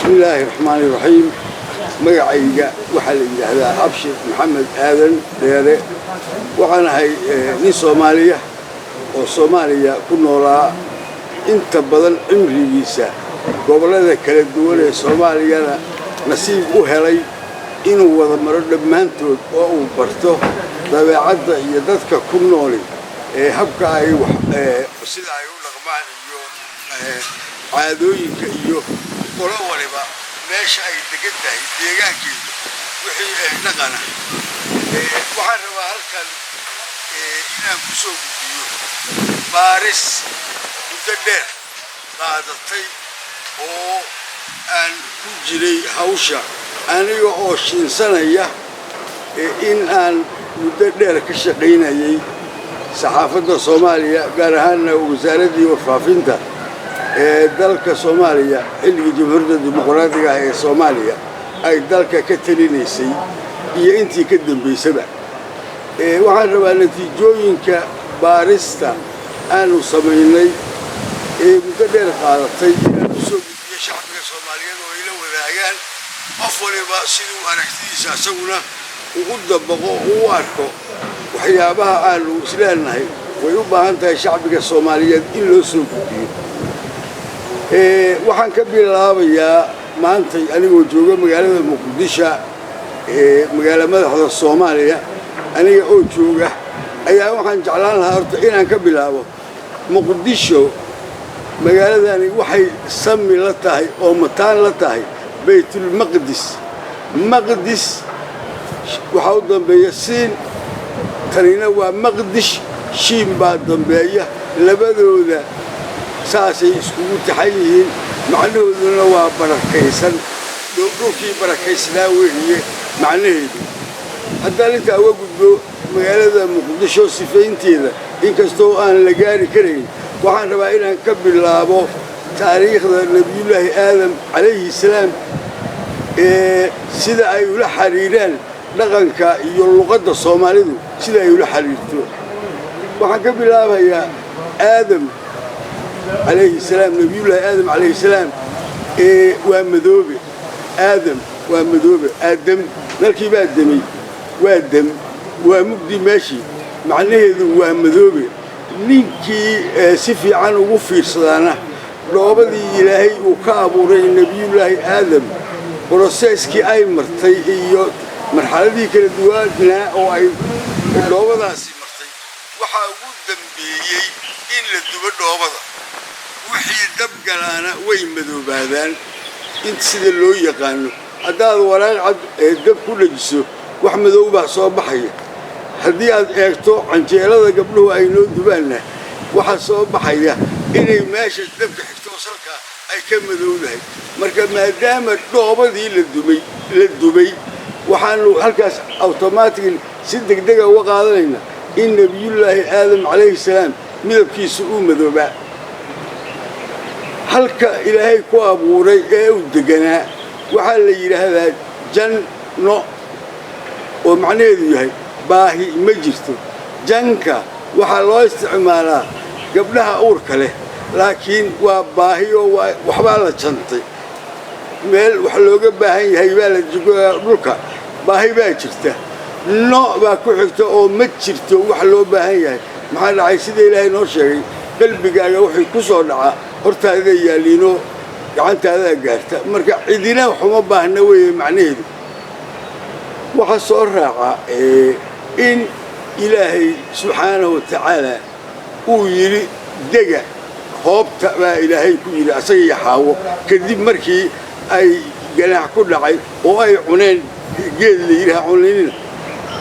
Bismillaahi raxmaani raxiim. Magacayga waxaa la yidhaahdaa Abshir Maxamed Aadan Dheere. Waxaan ahay nin Soomaaliya oo Soomaaliya ku noolaa inta badan cimrigiisa, gobollada kala duwan ee Soomaaliyana nasiib u helay inuu wada maro dhammaantood oo uu barto dabeecadda iyo dadka ku nooli ee habka ay sida ay u dhaqmaan iyo caadooyinka iyo qolo waliba meesha ay degan tahay deegaankeedu wixii dhaqana. Waxaan rabaa halkan inaan ku soo gudbiyo baaris muddo dheer qaadatay oo aan ku jiray hawsha, aniga oo shiinsanaya in aan muddo dheer ka shaqaynayay saxaafadda Soomaaliya, gaar ahaanna Wasaaraddii Warfaafinta ee dalka Soomaaliya xilligii Jamhuuriyadda Dimuqraadiga ah ee Soomaaliya ay dalka ka talinaysay iyo intii ka dambaysaba. Waxaan rabaa natiijooyinka baarista aanu samaynay ee muddo dheer qaadatay inaan u soo gudbiyo shacbiga Soomaaliyeed oo ay la wadaagaan, qof waliba siduu aragtidiisa isaguna uu u dabaqo, uu u arko waxyaabaha aanu isleenahay way u baahan tahay shacbiga Soomaaliyeed in loo soo gudbiyo. Waxaan ka bilaabayaa maantay anigoo jooga magaalada Muqdisho ee magaala madaxda Soomaaliya. Aniga oo jooga ayaa waxaan jeclaan lahaa horta inaan ka bilaabo Muqdisho. Magaaladani waxay sami la tahay oo mataan la tahay Baytulmaqdis. Maqdis waxaa u dambeeya siin, tanina waa Maqdish, shiin baa dambeeya. Labadooda saasay iskugu taxan yihiin, macnahooduna waa barakaysan, dhulkii barakaysnaa weeye macnaheedu. Haddaan intaa uga gudbo magaalada Muqdisho sifaynteeda, inkastoo aan la gaari karayn, waxaan rabaa inaan ka bilaabo taariikhda Nebiyullaahi Aadam calayhi salaam ee sida ay ula xidhiiraan dhaqanka iyo luqadda Soomaalidu sida ay ula xidhiirto. Waxaan ka bilaabayaa Aadam calayhi salaam. Nebiyullaahi Aadam calayhi salaam ee waa madoobe. Aadam waa madoobe. Aadam nalkii baa demay, waa dem, waa mugdi meeshii, macnaheedu waa madoobe. Ninkii si fiican ugu fiirsadaana dhoobadii Ilaahay uu ka abuuray Nebiyullaahi Aadam, process-kii ay martay iyo marxaladii kala duwanaa oo ay dhoobadaasi martay, waxaa ugu dambeeyey in la dubo dhoobada. Wixii dabgalaana way madoobaadaan in sida loo yaqaano. Haddaad waraaq cad ee dab ku dhajiso, wax madow baa soo baxaya. Haddii aad eegto canjeelada gabdhuhu ay noo dubaanna, waxaa soo baxaya inay meesha dabka xigto oo salka ay ka madowdahay. Marka maadaama dhoobadii la dumay la dubay, waxaanu halkaas automatically si degdega uga qaadanaynaa in Nebiyullaahi Aadam calayhi salaam midabkiisu uu madoobaa. Halka Ilaahay ku abuuray ee uu deganaa waxaa la yidhaahdaa janno, oo macnaheedu yahay baahi ma jirto. Janka waxaa loo isticmaalaa gabdhaha uurka leh, laakiin waa baahi oo waxbaa la jantay, meel wax looga baahan yahay baa la dhulka, baahi baa jirta. No baa ku xigta oo ma jirto wax loo baahan yahay. Maxaa dhacay? Sida Ilaahay noo sheegay, qalbigaaga waxay ku soo dhacaa hortaaday yaalliinoo gacantaadaa gaarta. Marka cidina waxuma baahna weeye macnaheedu. Waxaa soo raaca in Ilaahay subxaanahu wa tacaala uu yidhi dega hoobta baa Ilaahay ku yidhi asaga iyo Xaawo, kadib markii ay ganaax ku dhacay oo ay cuneen geed la yidhaha cuninina.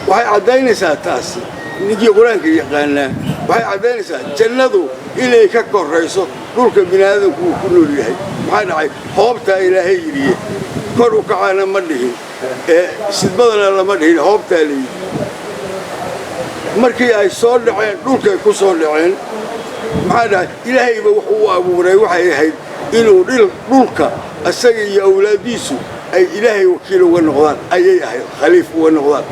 Waxay caddaynaysaa taasi, ninkii Qur-aanka yaqaanaa, waxay caddaynaysaa jannadu inay ka korrayso dhulka bini aadamku uu ku nool yahay. Maxaa dhacay? Hoobtaa Ilaahay yidhiye, kor u kacaana ma dhihin, ee sidmadana lama dhihin, hoobtaa la yidhi. Markii ay soo dhaceen dhulkay ku soo dhaceen. Maxaa dhacay? Ilaahayba wuxuu u abuuray waxay ahayd inuu dhulka isaga iyo awlaaddiisu ay Ilaahay wakiil uga noqdaan ayay ahayd, khaliif uga noqdaan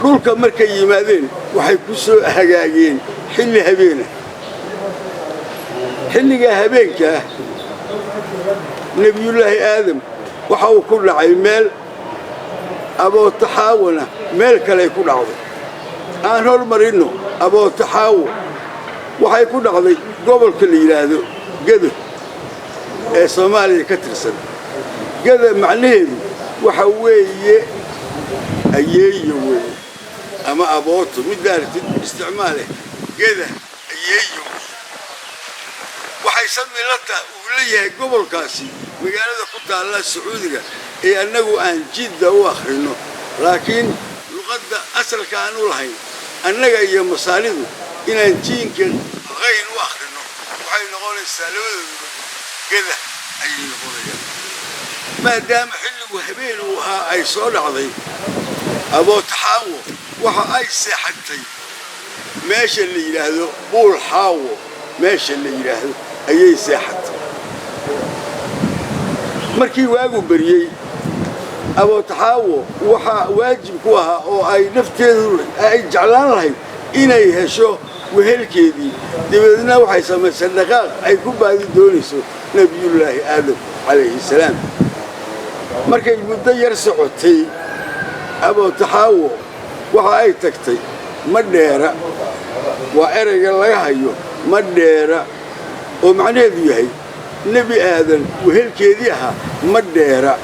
dhulka. Markay yimaadeen waxay ku soo hagaageen xilli habeena. Xilligaa habeenkaa Nebiyullaahi Aadam waxa uu ku dhacay meel, Abootaxaawana meel kaley ku dhacday. Aan hormarinno Abootaxaawo. Waxay ku dhacday gobolka la yidhaahdo Gedo ee Soomaaliya ka tirsan. Geda macnaheedu waxa weeye ayeeyo weeye ama abooto, midda aragtid isticmaaleh. Geda ayeeyo weeye. Waxay samilata uu leeyahay gobolkaasi magaalada ku taalla Sacuudiga ee annagu aan Jidda u akhrino, laakiin luqadda asalka aan u lahayn annaga iyo Masaalidu inaan jiinka qayn u akhrino, waxay noqonaysaa labadooduba Geda ayay noqonayaan. Maadaama xilligu habeen uu ahaa ay soo dhacday Abootaxaawo, waxa ay seexatay meesha la yidhaahdo Buul Xaawo. Meesha la yidhaahdo ayay seexatay. Markii waagu beriyey, Abootaxaawo waxaa waajib ku ahaa oo ay nafteedu ay jeclaan lahayd inay hesho wehelkeedii. Dabadeedna waxay samaysay dhaqaaq ay ku baadi doonayso Nebiyullaahi Aadam calayhi salaam. Markay muddo yar socotay Abootaxaawo, waxa ay tagtay Madheera. Waa erayga laga hayo Madheera oo macnaheedu yahay Nebi Aadan wehelkeedii ahaa Madheera.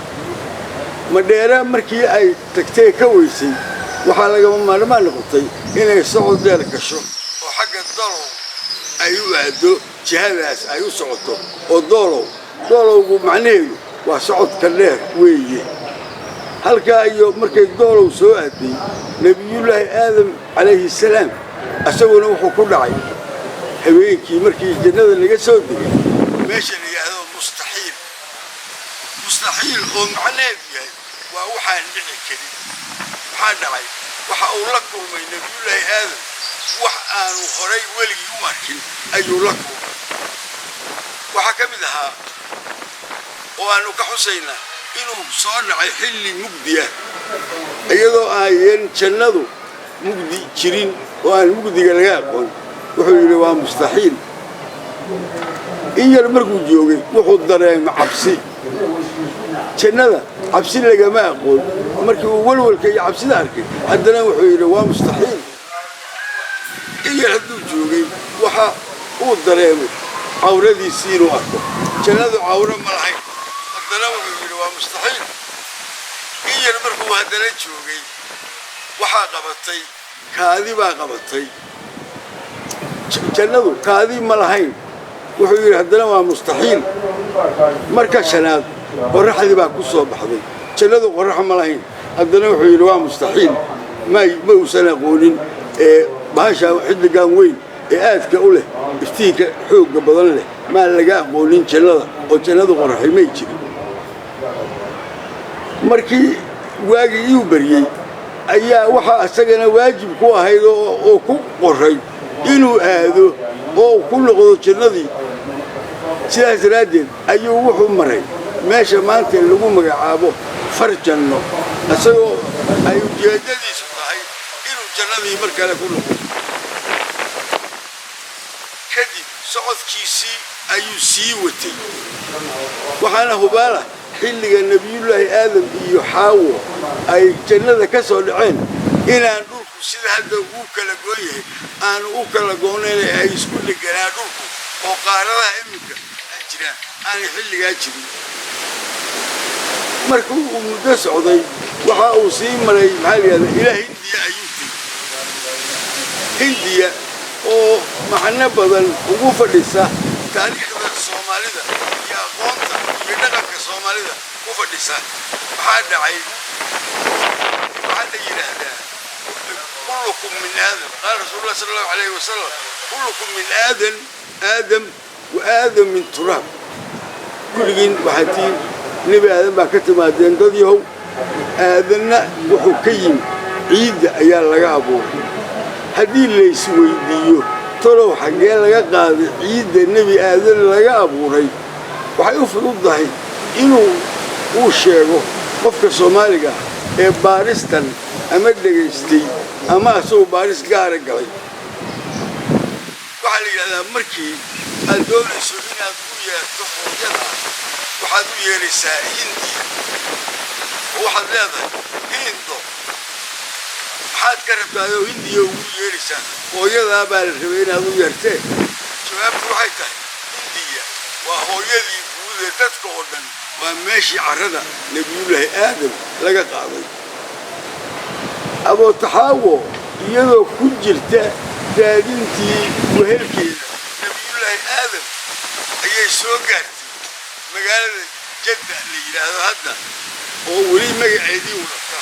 Madheera markii ay tagtay ka weysay, waxaa lagama maarmaan noqotay inay socod dheer gasho oo xagga Dolow ay u aaddo, jihadaas ay u socoto oo Doolow. Doolowgu macnaheedu waa socodka dheer weeye. Halkaa iyo markay Doolow soo aaday, Nebiyullaahi Aadam calayhi salaam isaguna wuxuu ku dhacay habeenkii markii jannada laga soo degay meesha la yidhaahdo Mustaxiil. Mustaxiil oo macnaheedu yahay waa waxaan dhici karin. Maxaa dhacay? Waxa uu la kulmay Nebiyullaahi Aadam wax aanu horay weligii u arkin ayuu la kulmay. Waxaa ka mid ahaa oo aanu ka xusaynaa inuu soo dhacay xilli mugdi ah, iyadoo ayan jannadu mugdi jirin oo aan mugdiga laga aqoon. Wuxuu yidhi waa mustaxiil. In yar markuu joogay wuxuu dareemay cabsi. Jannada cabsi lagama aqoon. Markii uu walwalka iyo cabsida arkay, haddana wuxuu yidhi waa mustaxiil. In yar hadduu joogay, waxa uu dareemay cawradiisii inuu arko. Jannadu cawro ma lahayn. Haddana wuxuu yidhi waa mustaxiil. In yar markuu haddana joogay, waxaa qabatay kaadi baa qabatay. Jannadu kaadi ma lahayn. Wuxuu yidhi haddana waa mustaxiil. Marka shanaad qorraxdii baa ku soo baxday. Jannadu qorrax ma lahayn. Haddana wuxuu yidhi waa mustaxiil. Ma uusan aqoonin ee bahasha xiddigan weyn ee aadka u leh iftiinka xoogga badan leh maa laga aqoonin jannada, oo jannadu qorraxi may jirin. Markii waagii iu baryey ayaa waxaa isagana waajib ku ahayd oo ku qoray inuu aado oo ku noqdo jannadii. Sidaas daraaddeed ayuu wuxuu maray meesha maanta lagu magacaabo Farjanno, isagoo ay ujeeddadiisu tahay inuu jannadii mar kale ku noqdo. Kadib socodkiisii ayuu sii watay. Waxaana hubaala xilliga Nebiyullaahi Aadam iyo Xaawo ay jannada ka soo dhaceen inaan dhulku sida hadda uu kala goon yahay aanu u kala goonayn, ay isku dheganaa dhulku oo qaaradaha iminka ay jiraan aanay xilligaa jirin. Markii uu muddo socday, waxa uu sii maray, maxaa la yidhahdaa, ilaa Hindiya ayuu tegey. Hindiya oo macno badan ugu fadhisa taariikhda Soomaalida iyo aqoonta iyo dhaqanka Soomaalida ku fadhisa. Maxaa dhacay? Waxaa la yidhaahdaa kullukum min Aadam. Qaala Rasuulullah sala Allahu alayhi wasalam: kullukum min Aadam, Aadam wa Aadam min turaab. Kulligiin waxaad tihiin Nebi Aadan baa ka timaadeen dad yahow. Aadanna wuxuu ka yimi ciidda ayaa laga abuuray. Haddii laysweydiiyo tolow xaggee laga qaaday ciidda Nebi Aadan laga abuuray, waxay u fududdahay inuu uu sheego qofka Soomaaliga ah ee baaristan ama dhegaystay ama asagoo baaris gaara galay. Waxaa la yidhahdaa markii aad doonayso inaad u yeerto hooyada Waxaad u yeeraysaa Hindiya oo waxaad leedahay Hindo. Maxaad ka rabtaayoo Hindiya ugu yeeraysaa? Hooyadaa baa la rabay inaad u yeertee. Jawaabtu waxay tahay, Hindiya waa hooyadii guud ee dadka oo dhan, waa meeshii carrada Nebiyullaahi Aadam laga qaaday. Abootaxaawo iyadoo ku jirta raadintii wehelkeeda Nebiyullaahi Aadam ayay soo gaartay magaalada Jadda la yidhaahdo hadda, oo weli magaceedii wadata,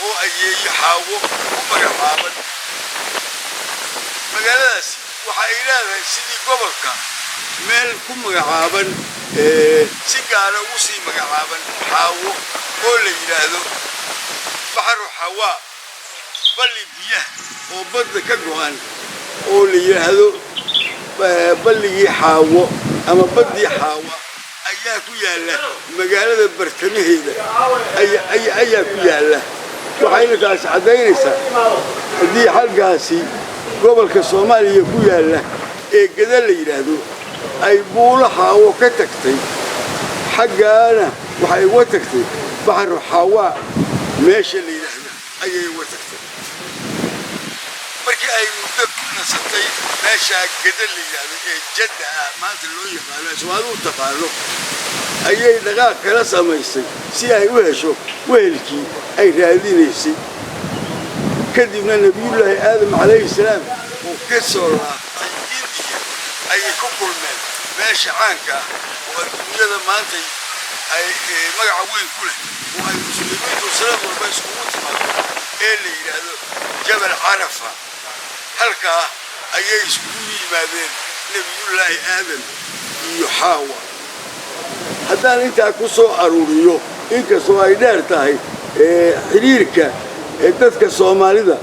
oo ayeeyo Xaawo ku magacaaban. Magaaladaasi waxa ay leedahay sidii gobolka meel ku magacaaban, si gaara ugu sii magacaaban Xaawo, oo la yidhaahdo Baxru Xawaa, balli biyaha oo badda ka go'an oo la yidhaahdo balligii Xaawo ama baddii Xaawa ayaa ku yaalla magaalada bartamaheeda ayaa ku yaalla. Waxayna taasi caddaynaysaa haddii xalkaasi gobolka Soomaaliya ku yaalla ee Gada la yidhaahdo ay Buulo Xaawo ka tagtay, xaggaana waxay uga tagtay Baxru Xawaa meesha la yidhaahdo ayay uga tagtay. Markii ay muddo ku nasatay meeshaa Gada la yidhaahdo ee Jadda ah maanta loo yaqaano, Soomaalidu u taqaano, ayay dhaqaaq kala samaysay si ay u hesho wehelkii ay raadinaysay. Kadibna Nebiyullaahi Aadam calayhi salaam uu ka soo laabtay Indiya ayay ku kulmeen meesha caanka ah oo adduunyada maantay ay magaca weyn ku leh, oo ay muslimiintu sanad walba iskugu timaado, ee la yidhaahdo Jabal Carafa. Halkaa ayay iskugu yimaadeen Nebiyullaahi Aadam iyo Xaawa. Haddaan intaa ku soo aruuriyo, inkastoo ay dheer tahay xidhiirka dadka Soomaalida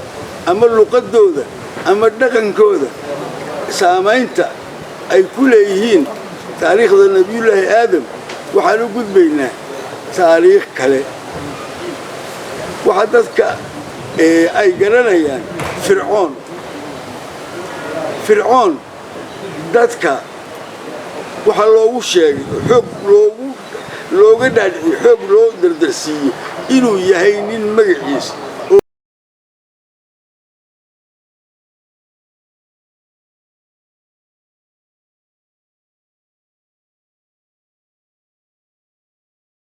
ama luqadooda ama dhaqankooda saamaynta ay ku leeyihiin taariikhda Nebiyullaahi Aadam, waxaan u gudbaynaa taariikh kale. Waxaa dadka ay garanayaan Fircoon. Fircoon dadka waxaa loogu sheegay, xoog loogu looga dhaadhiciyey, xoog loo dardarsiiyey inuu yahay nin magaciis